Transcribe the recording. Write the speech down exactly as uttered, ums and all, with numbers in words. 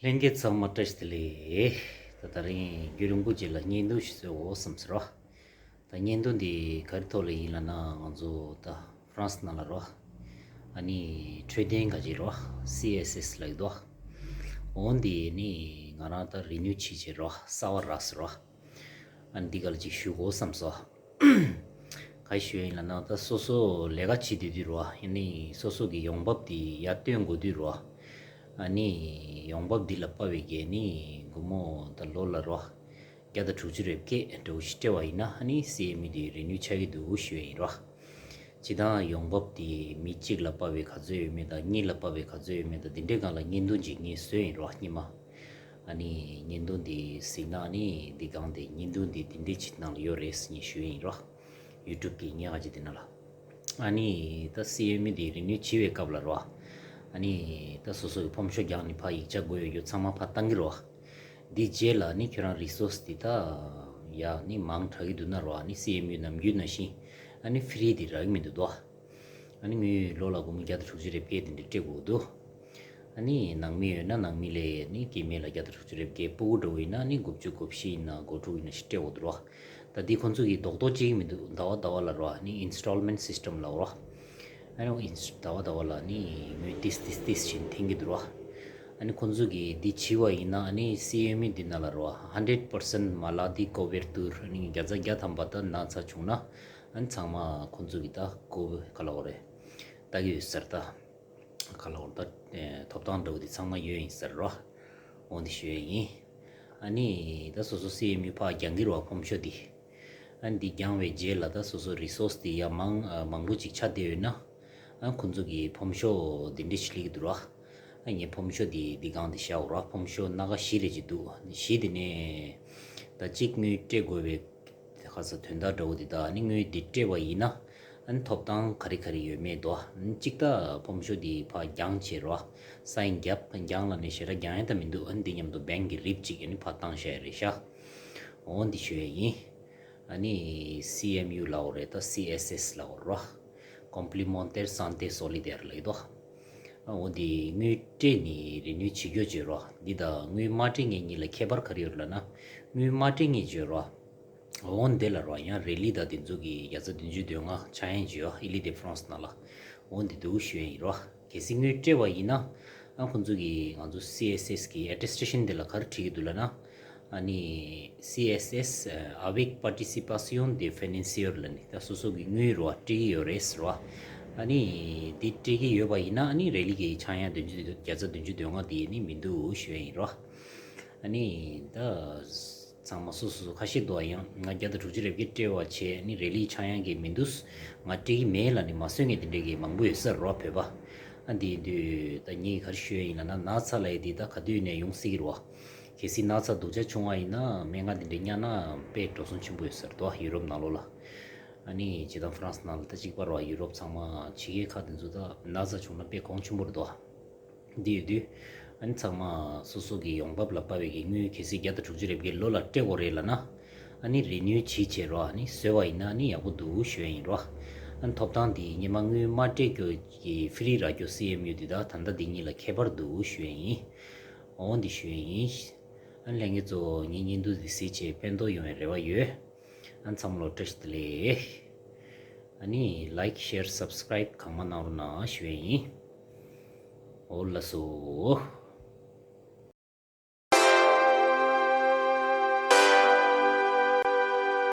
ལྷན་རྒྱས་ཚང་མ་བཀྲ་ཤིས་བདེ་ལེགས། ད་དེ་རིང་རྒྱུན་རིང་པོ་རྗེས་ལ་བརྙན་ཐུང་ཞིག་བཟོས་འོ་བསམ་ཟེར་རོ། ད་བརྙན་ཐུང་འདི་ག་རེ་ཐོག་ལ་ཡིན་ལབ་ན། ང་ཚོ་ད་ཧྥ་རན་སི་ནང་ལ་རོ། ཨ་ནི་འཕྲོད་བསྟེན་ག་ཅིག་རོ། སི་ཨེས་ཨེས་ལབ་ཀྱི་འདུག་འོ་འདི་ནི་ང་རང་ད་རི་ནིའུ་བྱེད་བྱེད་རོ། གསར་པ་རག་ཟེར་རོ། ཨ་ནི་འདི་ག་ལ་ཅིག་ཞུ་དགོས་བསམ་སོང་། ག་ཞུ་ཡིན་ལབ་ན། ད་སོ་སོ་ལས་ཀ་བྱེད་དུས་དུས་རོ། ཨ་ནི་སོ་སོ་གི་ཡོང་འབབ་དེ་ཡར་བཏོན་དགོས་དུས་རོ། ཨ་ནི་ཡོང་འབབ་འདི་ལ་དཔག་པའི་གི་ནི་སྒོར་མོ་ད་ལོ་ལ་རོ། བརྒྱ་དང་དྲུག་ཅུ་རེ་བརྒྱད་འདྲ་བོ་ཞིག་སྤྲད་པ་ཡིན་ན། ཨ་ནི་སི་ཨེམ་ཡུ་དེ་རི་ནིའུ་ཆགས་ཀྱི་འདུག་ཞུ་ཡིན་རོ། སྤྱིར་བཏང་ཡོང་འབབ་དེ་མི་གཅིག་ལ་དཔག་པའི་ག་ཚོད་ཡོད་མེད་དང་། གཉིས་ལ་དཔག་པའི་ག་ཚོད་ཡོད་མེད་དང་། འདི་འདྲའི་སྒང་ལ་བརྙན་ཐུང་ཅིག་ངས་བཟོས་ཡིན་རོ། སྙིང་མ། ཨ་ནི་བརྙན་ཐུང་འདི་གཟིགས་ན། ཨ་ནི་འདི་སྒང་དེ་བརྙན་ཐུང་འདི་འདི་འདྲའི་ཅིག་ནང་ལ་ཡོད་རེད་ཟེར་ངས་ཞུས་ཡིན་རོ། ཡུ་ཊུབ་གི་ཉེ་བ་ཅིག་དེ་ནང་ལ། ཨ་ནི་ད་སི་ཨེམ་ཡུ་འདི་རི་ནིའུ་བྱེད་པའི་སྐབས་ལ་རོ། ཨ་ནི་ད་སོ་སོ་གི་ཕོམ་ཤོ་རྒྱག་ནི་ཕར་ཡིག་ཆ་དགོས་ཡོད་ཡོད་ཚང་མ་ཕར་བཏང་གི་རོ། འདི་རྗེས་ལ་ནི་ཁྱོད་རང་རི་སོར་སི་འདི་ད་ཡ་ནི་མང་དྲགས་ཀྱི་འདུག་ན་རོ། ཨ་ནི་སི་ཨེམ་ཡུ་ནམ་རྒྱུན་ནང་བཞིན་ཨ་ནི་ཧྥི་རི་འདི་རག་གི་མི་འདུག་དོ། ཨ་ནི་དངུལ་ལོ་ལ་སྒོར་མོ་བརྒྱ་དང་དྲུག་ཅུ་རེ་བརྒྱད་དེ་འདྲ་སྤྲད་དགོས་འདུག་ཨ་ནི་ནང་མི་ཡོད་ན་ནང་མི་ལས་ནི་སྐྱེ་དམན་ལ་བརྒྱ་དང་དྲུག་ཅུ་རེ་བརྒྱད། སྤུ་གུ་འདྲ་བོ་ཡིན་ན་ནི་དགུ་བཅུ་གོ་བཞི་ཡིན་ན་སྒོར་དྲུག་ཡིན་ན་ཞིག་སྤྲད་དགོས་འདུག་རོ། ད་འདི་ཁོང་ཚོ་གིས་རྡོག་རྡོག་བྱེད་ཀྱི་མི་འདུག་ཟླ་བ་ཟླ་བ་ལ་རོ། ཨ་ནི་ཨིན་སི་ཊོལ་མེན་ཊི་སི་ཊམ་ལབ་རོ། ཨ་ནི་ཨིན་སི་ཟླ་བ་ཟླ་བ་ལ་ནི་དངུལ་ཏིས་ཏིས་ཏིས་བཞིན་འཐེན་གྱི་འདུག་རོ། ཨ་ནི་ཁོང་ཚོ་གིས་འདི་བྱས་པ་ཡིན་ན། ཨ་ནི་སི་ཨེམ་ཡུ་འདི་ནང་ལ་རོ། ཧན་ཌེཌ་པར་སེན་མ་ལ་དི་ཀོ་བེར་ཏུར། ཨ་ནི་བརྒྱ་ཆ་བརྒྱ་ཐམ་པ་ད་ན་ཚ་བྱུང་ན། ཨ་ནི་ཚང་མ་ཁོང་ཚོ་གིས་ད་ཀོ་བེ་ག་ལབ་དགོས་རེད། ལྟ་གི་ཡོད་ཟེར། ད་ག་ལབ་དགོས་རེད། ད་ཐོབ་ཐང་འདྲ་བོ་དེ་ཚང་མ་ཡོད་ཡིན་ཟེར་རོ། འོ་འདི་ཞུ་ཡས་ཡིན། ཨ་ནི་ད་སོ་སོ་སི་ཨེམ་ཡུ་ཕར་རྒྱག་གི་རེད་བ། ཕོམ་ཤོ་འདི། ཨ་ནི་འདི་རྒྱག་པའི་རྗེས་ལ་ད་སོ་སོ་རི་སོར་སི་འདི་ཡ་མང་ཨ་མང་པོ་ཅིག་ཆགས་བསྡད་ཡོད་ན། ཨ་ཁོང་ཚོ་གིས་ཕོམ་ཤོ་འདི་འདྲ་ཞིག་སླེབས་ཀྱི་འདུག་ར། ཨ་ངས་ཕོམ་ཤོ་འདི་འདི་སྒང་འདི་བཞག་འོ་ར། ཕོམ་ཤོ་སྣ་ཁ་བཞི་རེ་ཅིག་འདུག་བཞི་འདི་ནས་ད་གཅིག་དངུལ་སྤྲད་དགོས་པའི་ཁ་ས་དོན་དག་འདྲ་བོ་འདི་དག་ནི་དངུལ་འདི་སྤྲད་པ་ཡིན་ན། ཨ་ནི་ཐོབ་ཐང་ག་རེ་ག་རེ་ཡོད་མེད་དོ། ཨ་ནི་གཅིག་ད་ཕོམ་ཤོ་འདི་ཕར་རྒྱང་བྱེད་རོ། སའིན་རྒྱབ། རྒྱང་ལ་ནི་ཞེ་དྲག་རྒྱང་ཡ་ད་མི་འདུག་ཨ་ནི་འདི་མཉམ་དུ་བེང་གི་རིབ་ཅིག་ཨ་ནི་ཕར་བཏང་བཞག་ཡ་རེད་ཤག་འོ་འདི་ཞུ་ཡ་ཡིན། ཨ་ནི་སི་ཨེམ་ཡུ་ལབ་དགོས་རེད། ད་སི་ཨེས་ཨེས་ལབ་དགོས་རོ། ཀོམ་པི་ལི་མོན་ཏེར་སན་ཏེ་སོ་ལི་དེར་ལབ་ཀྱི་འདུག་ཨ་འོ་འདི་དངུལ་སྤྲད་ནི་རི་ནིའུ་བྱེད་རྒྱུ་བརྗོད་རོ། འདི་དང་དངུལ་མ་སྤྲད་མཁན་གཉིས་ལ་ཁྱད་པར་ག་རེ་ཡོད་ལབ་ན། དངུལ་མ་སྤྲད་མཁན་བརྗོད་རོ། འོ་འདི་ལ་རོ། ཡང་རེ་ལི་དང་དེ་ཚོ་གི་བརྒྱ་ཆ་བདུན་ཅུ་དོན་ལྔ་ཆག་ཡང་བརྗོད་ཨ། ཨི་ལི་དེ་ཕ་རན་སི་ནང་ལ། འོ་འདི་འདུག་ཞུ་ཡ་ཡིན་རོ། གལ་སྲིད་དངུལ་སྤྲད་པ་ཡིན་ན། ཨ་ཁོང་ཚོ་གིས་ང་ཚོ་སི་ཨེས་ཨེས་གི་ཨེ་ཊེ་སི་ཊེ་ཤན་འདི་ལ་ག་རེ་བྲིས་ཀྱི་འདུག་ལབ་ན། ཨ་ནི་སི་ཨེས་ཨེས་ཨ་ཨ་བེག་པར་ཊི་སི་པ་སི་ཡོན་དེ་ཕི་ནན་སི་ཡོར་ལབ་ནི་ད་སོ་སོ་གི་དངུལ་རོ་སྤྲད་ཀྱི་ཡོད་རེད་ཟེར་བ། ཨ་ནི་འདི་སྤྲད་ཀྱི་ཡོད་པ་ཡིན་ན། ཨ་ནི་རེ་ལི་གི་ཆག་ཡང་བདུན་ཅུ་བརྒྱ་ཆ་བདུན་ཅུ་དོན་ལྔ་དེ་ནི་མི་འདུག་ཞུ་ཡ་ཡིན་རོ། ཨ་ནི་ད། ཚང་མ་སོ་སོ་སོ་ཁ་ཤས་འདུག་ཨ། ཡང་ང་བརྒྱ་དང་དྲུག་ཅུ་རེ་བརྒྱད་སྤྲད་པ་བྱས་ནི་རེ་ལིའི་ཆག་ཡང་གི་མི་འདུག་ང་སྤྲད་ཀྱི་མེད་ལབ་ནི་མ་གསོད་མཁན་དེ་འདྲས་ཀྱི་མང་པོ་ཡོད་ས་རེད་བ། བོད་པ། ཨ་འདི་དུས་ད་ངས་ག་རེ་ཞུ་ཡ་ཡིན་ལབ་ན། ན་ཚ་ལབ་ཡ་འདི་ད་ག་དུས་ནས་ཡོང་སྲིད་ཀྱི་རེད་བ། གལ་སྲིད་ན་ཚ་སྡུག་ཅག་བྱུང་བ་ཡིན་ན། སྨན་ཁང་དེ་འདྲས་བསྙལ་ན་དཔེ་འགྲོ་སོང་ཆེན་པོ་ཡོད་ས་རེད་བ། ཡུ་རོབ་ནང་ལོགས་ལ། ཨ་ནི་སྤྱིར་བཏང་ཧྥ་རན་སི་ནང་ལ་ད་གཅིག་པ་རེད་བ། ཡུ་རོབ་ཚང་མ་ཕྱི་རྒྱལ་ཁག་དེ་ཚོ་ད་ན་ཚ་བྱུང་ན་དཔེ་གོང་ཆེན་པོ་རེད་བ། འདི་ཡོད་དུས། ཨ་ནི་ཚང་མ་སོ་སོ་གི་ཡོང་འབབ་ལ་དཔག་པའི་གི་དངུལ་གལ་སྲིད་བརྒྱ་དང་དྲུག་ཅུ་རེ་བརྒྱད་ལོ་ལ་སྤྲད་དགོས་རེད་ལབ་ན། ཨ་ནི་རི་ནིའུ་བྱེད་བྱེད་རོ། ཨ་ནི་བཟོས་པ་ཡིན་ན་ཨ་ནི་ཡག་པོ་འདུག་ཞུ་ཡ་ཡིན་རོ། ཨ་ནི་ཐོབ་ཐང་འདི་སྔོན་མ་དངུལ་མ་སྤྲད་རྒྱུ་གི་ཧྥི་རི་རག་རྒྱུ་སི་ཨེམ་ཡུ་འདི་དང་ད་ལྟ་འདི་གཉིས་ལ་ཁྱད་པར་འདུག་ཞུ་ཡ་ཡིན། འོ་འདི་ཞུ་ཡ་ཡིན། ཨ་ནི་ལྷན་རྒྱས་ཚོ་ངའི་བརྙན་ཐུང་འདི་གཟིགས་བྱས་ཕན་ཐོགས་ཡོང་བའི་རེ་བ་ཡོད། ཨ་ནི་ཚང་མ་ལ་བཀྲ་ཤིས་བདེ་ལེགས། ཨ་ནི་ལའིཀ་ཤེར་སབ་སི་ཀ་རའིབ་གང་མང་གནང་རོགས་གནང་ཞུ་ཡ་ཡིན། འོ་ལགས་སོ།